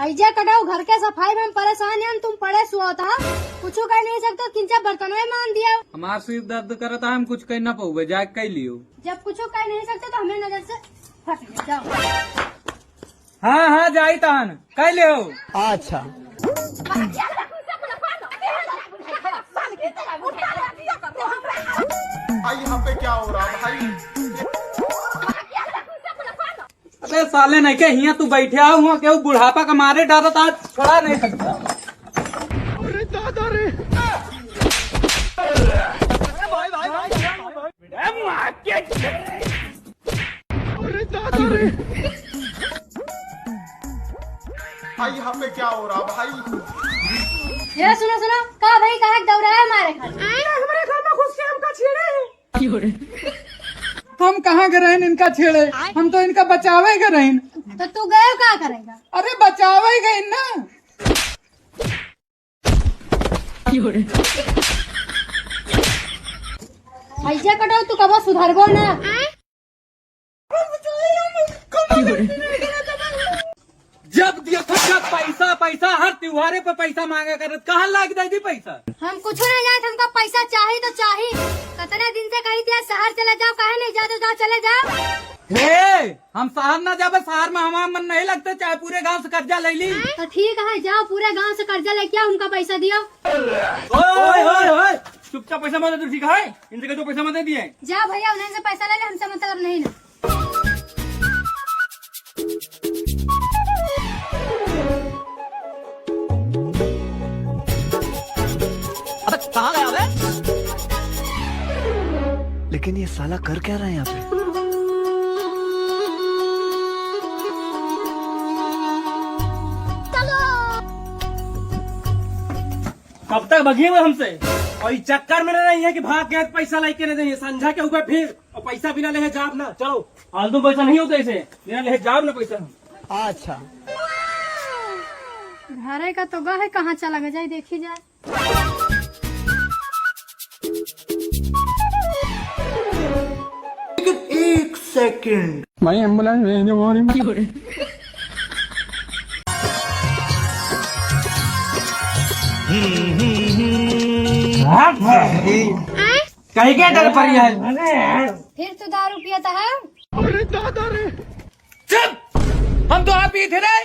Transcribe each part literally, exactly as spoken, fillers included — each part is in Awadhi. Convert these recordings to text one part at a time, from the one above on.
ऐजा कटाऊ, घर के सफाई में हम परेशान हैं, तुम पड़े सुआत हा, कुछ कह नहीं सकते, किंचा बर्तन में मान दिया। हमार सिर दर्द करत है, हम कुछ कह ना पाउबे, जाके कह लियो। जब कुछ कह नहीं सकते तो हमें नजर से हट जाओ। हाँ, हाँ, जाई तहन, कह ले हो। अच्छा। भाई, यहाँ पे क्या हो रहा भाई? अबे साले, नहीं के हियाँ तू बैठे आओ, हुआ केहू बुढ़ापा का मारे डरत, आज छोड़ा नहीं सकता। अरे दादा रे। अरे दादा रे। भाई, यहाँ पे क्या हो रहा भाई? ये सुनो, सुनो, का भाई, कहाँ दौड़ाया मारे खातिर? ये हमारे घर में घुस के हमका छेड़े हैं। हम कहाँ के रहन इनका छेड़े, हम तो इनका बचावे के रहन। तो तू गयो का करेगा? अरे बचावे गए ना। ऐसे कटाऊ, तू कबो सुधरबो ना। जब देखो जब पैसा, पैसा, हर त्योहारे पे पैसा मांगा करत, कहाँ लाग दे दी पैसा? हम कुछ नहीं जानत, हमका पैसा चाही तो चाही। कितने दिन से कही थी शहर चले जाओ, काहे नहीं जाते, जाओ चले जाओ। हे, हम शहर ना जाबे, शहर में हमारा मन नहीं लगता, चाहे पूरे गांव से कर्जा ले ली। तो ठीक है, जाओ पूरे गांव से कर्जा लेके आओ, उनका पैसा दियो। ओए, ओए, ओए, चुपचाप पैसा मत दे, ठीक है? इनसे कह दो पैसा मत दे दिए। जा भैया, उन्हें से पैसा ले ले, हमसे मतलब नहीं ना। अबे कहाँ गया बे? लेकिन ये साला कर क्या रहा है यहाँ पे? कब तक भगिए हुए हमसे? और ई चक्कर में ना रही है कि भाग गए, पैसा लेके नहीं दे, संझा के ऊपर फिर और पैसा बिना लेहे जाब ना। चलो, फालतू पैसा नहीं होता इसे, बिना लेहे जाब ना पैसा हम। अच्छा। घरे का तो गए, कहाँ चला गया, जाए देखी जाए। लेकिन एक सेकंड। भाई एम्बुलेंस भेज दो, हमारी। कहीं के डर पड़ी है? फिर तू दारू पियत है? अरे दादा रे। चुप! हम तो आप ही थे रे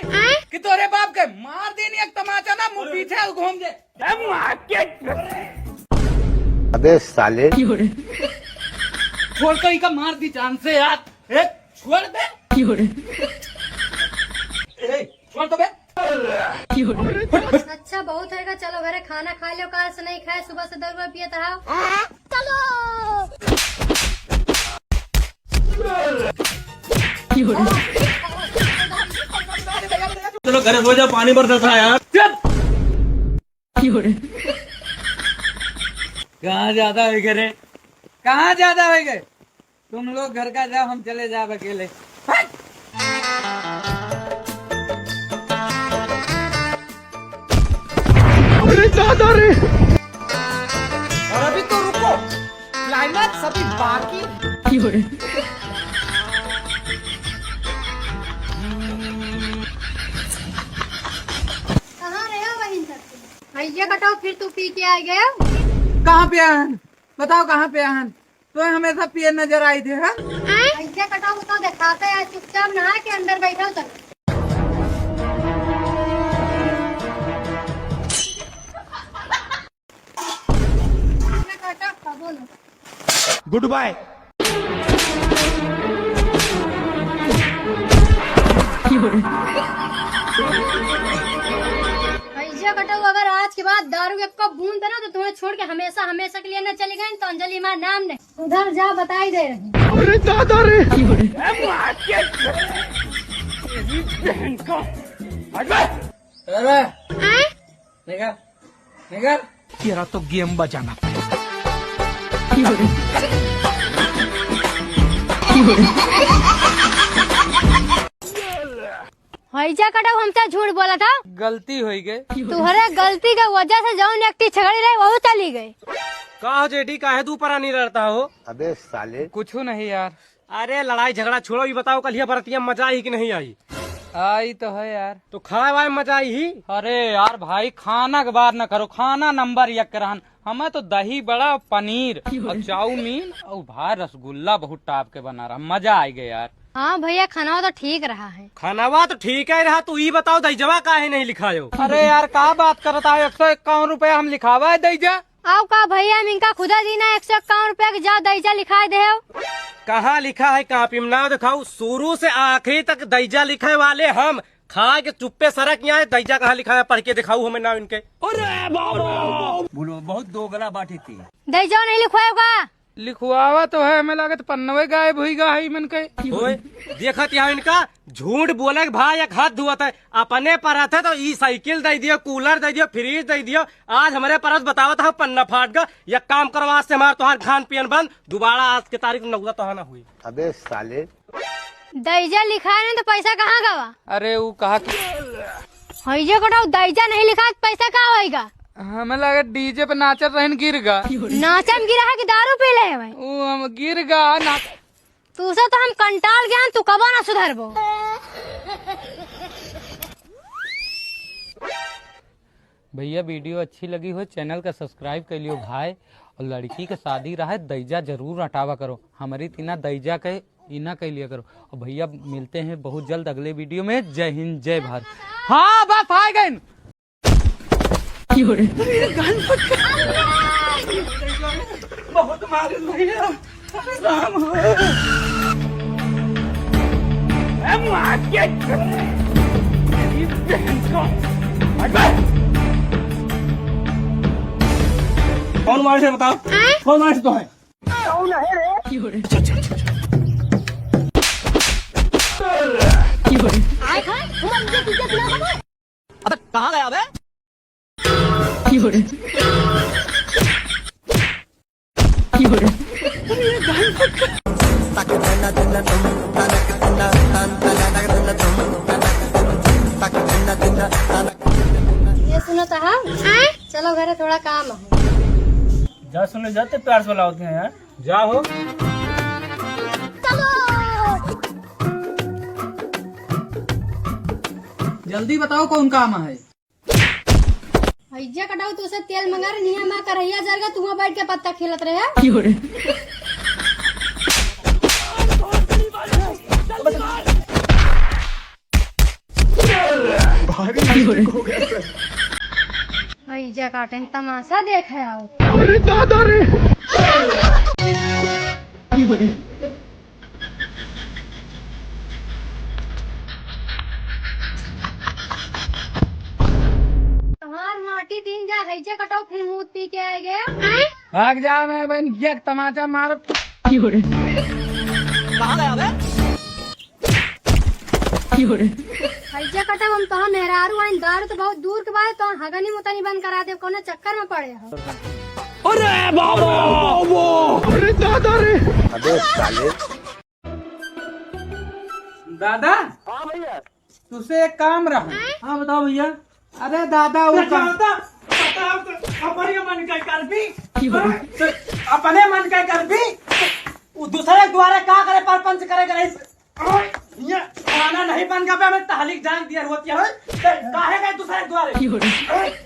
कि तोरे बाप के मार देनी एक तमाचा ना, मुंह पीछे घूम जे। अबे साले। छोड़ तो इका मार दी जान से यार। ए, छोड़ दे। ए, छोड़ तो बे। अच्छा, बहुत होएगा, चलो घरे खाना खा लो, काल से नहीं खाए, सुबह से दारू पिए तो आओ। चलो। चलो घरे सो जाओ, पानी बरसा था यार। चुप। कहाँ ज्यादा हो गए रे? कहाँ ज्यादा हो गए? तुम लोग घर का जाओ, हम चले जाब अकेले। हट! अरे दादा रे! और अभी तो रुको, क्लाइमैक्स अभी बाकी है। कहाँ रहे हो बहिन सब? भैया कटाओ, फिर तू पी के आ गया? कहाँ पे आए हैं? बताओ कहाँ पे आए हैं? तो हमेशा पिए नजर आई थे, हाँ? भैया कटाओ, तो दिखाते हैं, चुपचाप नहा के अंदर बैठो तब। Goodbye. भैया कटाऊ, अगर आज के बाद दारू के एक बूंद देना तो तुम्हें छोड़ के हमेशा, हमेशा के लिए न चली गई, तो अंजलि हमारा नाम नहीं। उधर जा, बताई दे रही। अरे दादा रे। अरे, निकल, निकल। तेरा तो गेम बजाना पड़ेगा। हैजा कटाऊ, हमसे झूठ बोला था। गलती होई गई। तुहरे गलती के वजह से जौन एक ठी छगड़ी रही, वहू चली गई। का हो जेठी, काहे तू परानी रहता हो? अबे साले। कुछ नहीं यार। अरे लड़ाई झगड़ा छोड़ो, ई बताओ कलिया बरतिया मजा आई कि नहीं आई? आई तो है यार। तो खाए वाए में मजा आई ही? अरे यार भाई, खाना के बात न करो, खाना नंबर एक के रहन। हमें तो दही बड़ा, पनीर और चाउमीन और भाई रसगुल्ला बहुत टॉप के बना रहा, मजा आई गया यार। हाँ भैया, खाना तो ठीक रहा है। खानावा तो ठीक है रहा, तू ई बताओ दईजवा काहे नहीं लिखायो? अरे यार, का बात करत है, एक सौ इक्यावन रुपया हम लिखावा है दईजा। आओ का भैया, हम इनका खुदा दीना एक सौ इक्यावन रुपया के जा दईजा लिखाए देव। कहाँ लिखा है कापी में? नाव दिखाऊ, शुरू से आखिरी तक दईजा लिखे वाले हम। खा के चुप्पे सरक यहाँ, दईजा कहाँ लिखा है, पढ़ के दिखाऊ हमें नाव इनके। अरे बाबा! बोलो, बहुत दोगला बाटी थी। दईजा नहीं लिखवाएगा? लिखवावा तो है, हमें लागत पन्नवे गायब हुई गा है इमन के। ओए, देखत यहाँ इनका झूठ बोले के भाई, एक हाथ धुआत है। अपने परत है तो ई साइकिल दे दियो, कूलर दे दियो, फ्रिज दे दियो। आज हमरे परत बतावत है पन्ना फाट गा। एक काम करो, आज से हमार तोहार खान पियन बंद, दोबारा आज के तारीख नौदा तोहार ना हुई। अबे साले। दईजा लिखाए नहीं तो पैसा कहाँ गवा? अरे ऊ कहा कि हईजे कटाऊ दईजा नहीं लिखा तो पैसा का होएगा? हमें लगे डीजे पे नाचत रहन गिर गा। नाचम गिरा है कि दारू पी ले है भाई? ऊ हम गिर गा ना। तू से तो हम कंटाल गया, तू कबो ना सुधरबो। भैया वीडियो अच्छी लगी हो, चैनल का सब्सक्राइब कर लियो भाई। और लड़की के शादी रहे, दईजा जरूर अटावा करो। हमारी तीना दईजा के इना कह लिया करो। और भैया मिलते हैं बहुत जल्द अगले वीडियो में। जय हिंद, जय भारत। हाँ, बस आ गए। बहुत मारे भैया। राम हो। ए, मार के। तेरी बहन को। हट बे। कौन मारे से बताओ? आय? कौन मारे से तो है? कौन है रे? अच्छा, अच्छा, अच्छा, अच्छा। अबे कहाँ गया बे? ये सुनो तो हाँ? आय? चलो घरे थोड़ा काम है। जा सुने जाते प्यार से बुलावते हैं यार। जा हो। जल्दी बताओ कौन काम है? भैया कटाऊ तो उसे तेल मंगा रहे, निया माँ करैया जर गया, तू वहाँ बैठ के पत्ता खेलत रहे। भारी mistake हो गया सर। भैया काटे तमाशा देखे आओ। अरे दादा रे। तुम्हार माटी दिन जा, हैजे कटाऊ फिर मूत पी के आए गए। भाग जा, मैं बहन एक तमाचा मार। कहाँ गया बे? हैजे कटाऊ हम तोहार मेहरारू आइन, दारू तो बहुत दूर के बात, तो हगनी मुतनी बंद करा दे, कौनो चक्कर में पड़े हो। अरे बाबा, बाबा। अरे दादा रे। अबे साले। दादा। हाँ भैया। तुसे एक काम रहा। हाँ बताओ भैया। अरे दादा वो अरे का जानता, बताओ तो, अपने मन का कर भी। की बोले? हाँ, तो अपने मन का कर भी। वो दूसरे द्वारा का करे, परपंच करे, करे। ये खाना नहीं बन गया, मैं टहली जान दिया रोती है। तो काहे गए दूसरे द्वारे? की बोले?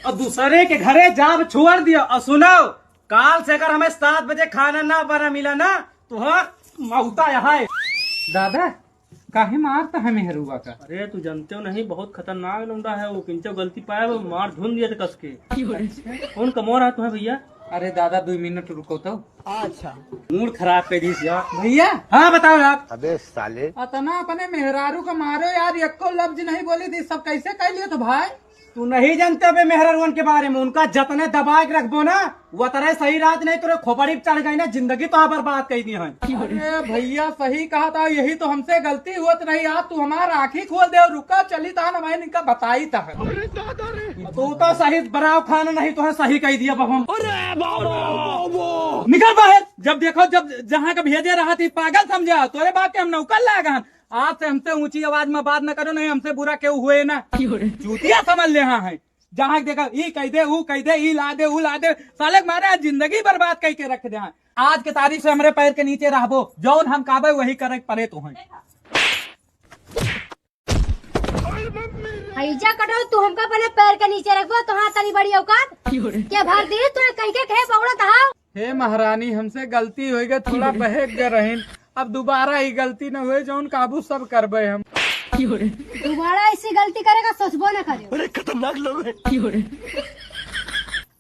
और दूसरे के घरे जाब छोड़ दिया। और सुनो, काल से अगर हमें सात बजे खाना ना बना मिला ना, तो हाँ, मौता यहाँ है। दादा, काहे मारता है मेहरुआ का? अरे, तू जानते हो नहीं, बहुत खतरनाक लौंडा है वो। किंचो गलती पाया, वो मार धुन दिया था कस के। कौन कमवा रहा तुम्हें भैया? अरे दादा, दो मिनट रुको तो। अच्छा। मूड खराब कर दी यार। भैया। हाँ, बताओ यार। अबे साले। अतना अपने मेहरारू का मारो यार, एको लफ्ज नहीं बोली थी, सब कैसे कह लिए तो भाई? तू नहीं जानते बे मेहरारुअन के बारे में, उनका जतने दबा के रखबो ना, वतने सही रहत, नहीं तोरे खोपड़ी पे चढ़ गई ना, जिंदगी तो बर्बाद कर दी है। अरे भैया, सही कहा था, यही तो हमसे गलती हुआ तो नहीं, आज तू हमार आँखी खोल दे और रुका, चली था ना, मैं इनका बताई था। तू तो सही बराव खाना नहीं, तो सही कह दिया बहम। अरे बाबा। निकल बाहर, जब देखो, जब जहाँ का भेजे रहा थी, पागल समझा, तोरे बाप के हम नौकर लाग हन। आज से हमसे ऊंची आवाज में बात न करो, नहीं हमसे बुरा केहू हुए ना। चूतिया समझ ले हाँ है, जहाँ देखा ई कह दे, ऊ कह दे, ई ला दे, ऊ ला दे, साले के मारे आज जिंदगी बर्बाद कई के रख दे हाँ। आज के तारीख से हमरे पैर के नीचे रहबो, जौन हम कहबे वही करे के पड़े तोहैं। हैजा कटो, तू हमका अपने पैर के नीचे रखबो, तोहार तनी बड़ी औकात। के भर दी तोरे कहि के कहे पकड़त हौ। हे महारानी, हमसे गलती होइ गै, थोड़ा बहक गै रहिन, अब दुबारा ई गलती न होए, जौन काबू सब करबे हम। दुबारा ऐसी गलती करेगा, सोचबो न करे। अरे खतरनाक लोग हैं।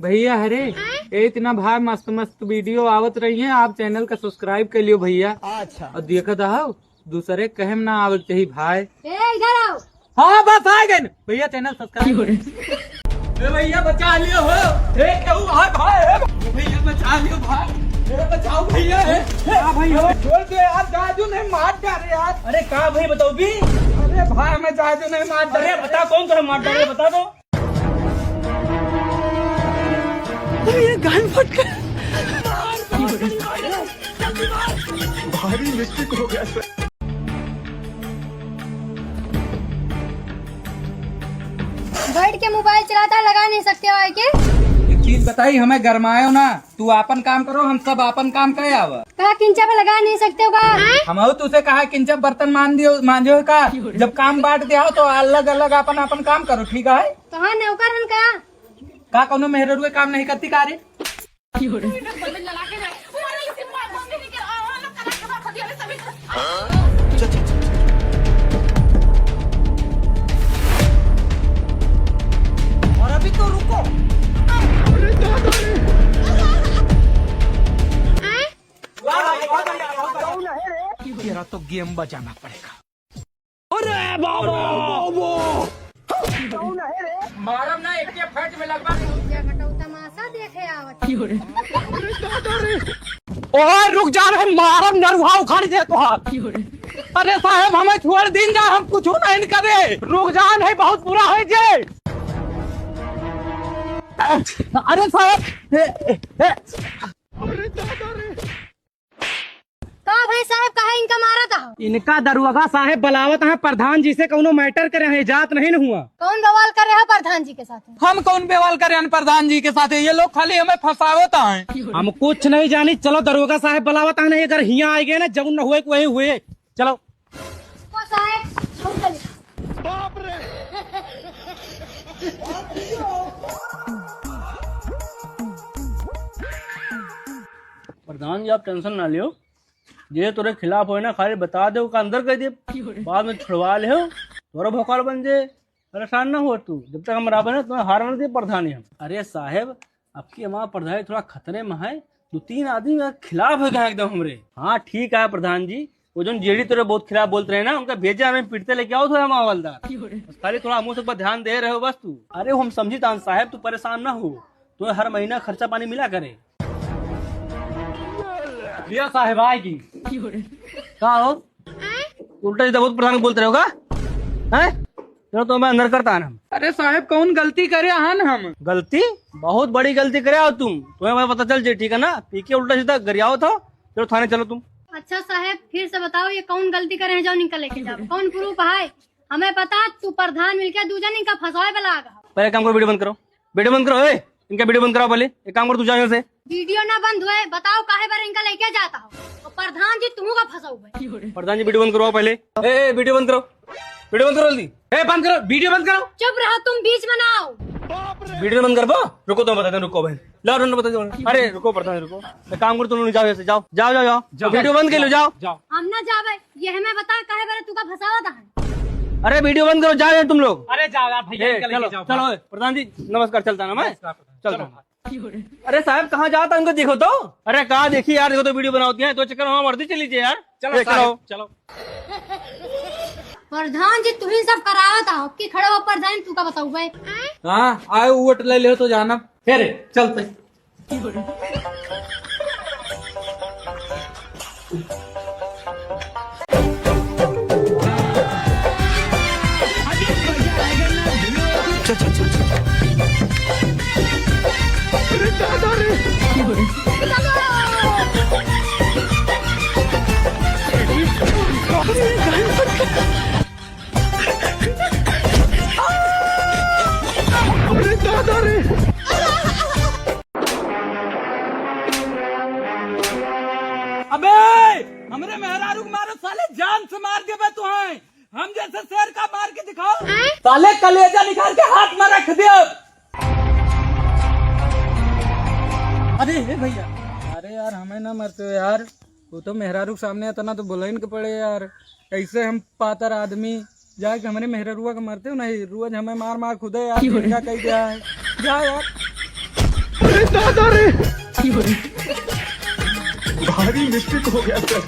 भैया, अरे, ए इतना भाई, मस्त मस्त video आवत रही है, आप channel का subscribe कर लियो भैया। अच्छा। और देखत रहो, दूसरे कहे में ना आवे के चाही भाई। ए, इधर आओ। हाँ, बस आ गए न। भैया, channel subscribe। ए भैया, बचा लियो हो। ए, केहू आ भाई, ए भैया, बचा लियो भाई। ए, बचाओ भैया, ए, ए, हाँ भैया। छोड़ दे यार, जाजू नहीं मार डाले यार। अरे का भाई बताओ बी? अरे भाई, हमें जाजू नहीं मार डाले। अरे बता, कौन तोरा मार डाले, बता तो। अरे ये गान फट गया। भारी mistake हो गया सर। बैठ के मोबाइल चलाता, लगा नहीं सकते हो आके? एक चीज बताई, हमें गरमायो ना, तू आपन काम करो, हम सब आपन काम करे आवा। कहा किंचा पे लगा नहीं सकते हो का? हम तुझसे कहा किंचा बर्तन मान दियो, मांजो का? जब काम बांट दिया हो तो अलग अलग आपन आपन काम करो, ठीक है? कहाँ नौकर हन का? का कौनो मेहररुए काम नहीं करती का रे? और अभी तो रुको। तेरा तो game बजाना पड़ेगा। अरे बाबा! मारब ना, एक के फट में लगवा। क्या घटाऊ तमाशा देखे आवत। ओए रुक जा रे, मारब नरुहा उखाड़ दे तोहार। अरे साहेब, हमें छोड़ दीन जा, हम कुछ नहीं करे। रुक जा, नहीं बहुत बुरा है जे। अरे साहेब, ए, ए, ए। का भाई साहेब, काहे इनका मारत हो? इनका दरुअगा साहेब बलावत हैं प्रधान जी से, कौनो matter करे हैं, जात नहीं न हुआ। कौन बवाल कर रहे हो प्रधान जी के साथ? हम कौन बवाल करे हैं प्रधान जी के साथ? ये लोग खाली हमें फंसावत हैं। हम कुछ नहीं जानी, चलो दरुअगा साहेब बलावत हैं, नहीं अगर हियाँ आए गए ना, जब न हुए वही हुए, चलो। ओ साहेब, छोड़ दे। बाप रे। प्रधान जी, आप tension ना लियो, जे तोरे खिलाफ होए ना, खाली बता दे, ओका अंदर कर दे, बाद में छुड़वा ले हो, तोरा भौकाल बन जे। परेशान ना हो तू, जब तक हम रहबे ना, तुम्हें हार ना दे प्रधानी हम। अरे साहेब, अबकी हमार प्रधानी थोड़ा खतरे में है, दो तीन आदमी मेरे खिलाफ हो गए एकदम हमरे। हाँ ठीक है प्रधान जी, वो जौन जेडी तोरे बहुत खिलाफ बोलत रहे ना, उनका भेजे, हमें पीटते लेके आओ थोड़ा हमारा हवलदार। बस खाली थोड़ा हमहू सब पर ध्यान दे रहे हो बस तू। अरे हम समझी तान साहेब, तू परेशान ना हो, तुम्हें हर महीना खर्चा पानी मिला करे। भैया साहेब आएगी। का हो? उल्टा सीधा बहुत प्रधान बोलत रहे हो का? हैं? चलो तो मैं अंदर करता है ना। अरे साहेब, कौन गलती करे हन हम? गलती? बहुत बड़ी गलती करे हो तुम। तुम्हें मैं पता चल जे, ठीक है ना? पी के उल्टा सीधा गरियाओ था। चलो थाने चलो तुम। अच्छा साहेब, फिर से बताओ, ये कौन गलती करे हैं जो इनका लेके जाओ? कौन proof है? हमें पता, तू प्रधान मिलके दू जन इनका फंसावे पे लाग हो। पहले काम करो, video बंद करो, video बंद करो। ए, इनका video बंद कराओ पहले। एक काम करो, तू जा यहाँ से। Video ना बंद हुए, बताओ काहे बार इनका लेके जाता हो? और प्रधान जी तुमको का फंसाऊ भाई। प्रधान जी video बंद करवाओ पहले। ए, ए, video बंद करो, video बंद करो जल्दी। ए, बंद करो, video बंद करो। चुप रहो तुम, बीच में ना आओ। Video बंद करबो? रुको, तुम बताते हैं, रुको बहन। लाओ, तुम बताते हैं। अरे रुको प्रधान, रुको। एक काम करो, तुम लोग जाओ यहाँ से, जाओ, जाओ, जाओ, जाओ। जाओ। Video बंद कर लो, जाओ। जाओ। हम ना जावे, ये हमें बता काहे बार तू का फंसावा था? अरे video बंद करो, जाओ यहाँ तुम लोग। अरे जाओ यार भैया, ए, इनका लेके चलो, जाओ। चलो, प्रधान जी नमस्कार, चलता ना मैं। नमस्कार प्रधान। चलता चलो। ना। अरे साहेब, कहाँ जाता उनको देखो तो। अरे कहाँ देखी यार, देखो तो video बनावती है, तो चक्कर में हमारा वर्दी चली जाए यार। चलो ए, साहेब, चलो। चलो। प्रधान जी, तू ही सब करावत हो, कि खड़े हो प्रधान, तू का बताऊ भाई? हाँ, आए वोट ले ले तो जाना। हे रे, चलते। चल, चल, चल, चल। अरे दादा रे। अरे दादा रे। मार देबे तुहैं, हम जैसे शेर का मार के दिखाओ। साले कलेजा निकाल के हाथ में रख दे। अरे हे भैया, अरे यार, हमें ना मरते हो यार। वो तो मेहरारू के सामने इतना तो बोलइन के पड़े यार। कैसे हम पातर आदमी जाके हमरे मेहरारुआ के मरते हो नहीं, रोज हमें मार मार खुदे यार, क्यों रे? क्या कह दिया है? जा यार। अरे दादा रे, भारी मिस्टेक हो गया सर।